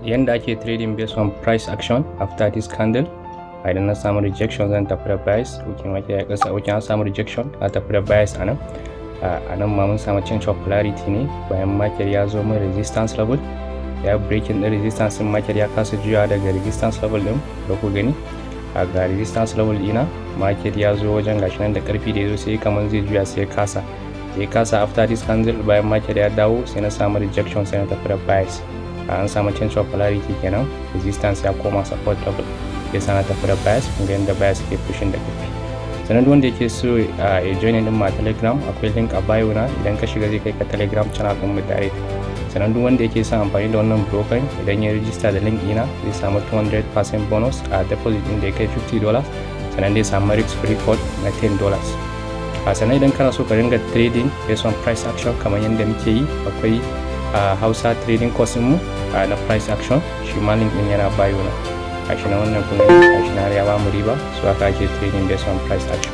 Yanda ake trading based on price action after this candle, idan na samu rejection zan tafi da bias. Okay, market ya kasa. Okay, an samu rejection, a tafi da bias. A nan ma mun samu change of polarity ne bayan market ya zo mun resistance level, ya breaking din resistance din. Market ya kasa juyawa daga resistance level din da ku gani. A ga resistance level dina, market ya zo wajen, gashi nan da karfi da ya zo, sai kamar zai juya, sai ya kasa. Ya kasa after this candle. Bayan market ya dawo, sai na samu rejection, sai na tafi da bias. An samu change of polarity kenan, resistance ya koma support level, ya sa na tafi da bias. Kun ga yadda bias ke pushing da karfi. Sannan wanda yake so ya join din ma Telegram, akwai link a bio na. Idan ka shiga, zai kai ka Telegram channel din mu direct. Sannan duk wanda yake son amfani da wannan broker, idan ya register da link ina, zai samu 200% bonus a deposit din da ya kai $50. Sannan zai samu risk free code na $10. A sannan idan kana so ka ringa trading based on price action kamar yadda muke yi, akwai a Hausa trading course mu na price action. Shi ma link din yana bio na. Gashi na wannan, kun gani, gashi na har ya ba mu riba. So haka ake trading based on price action.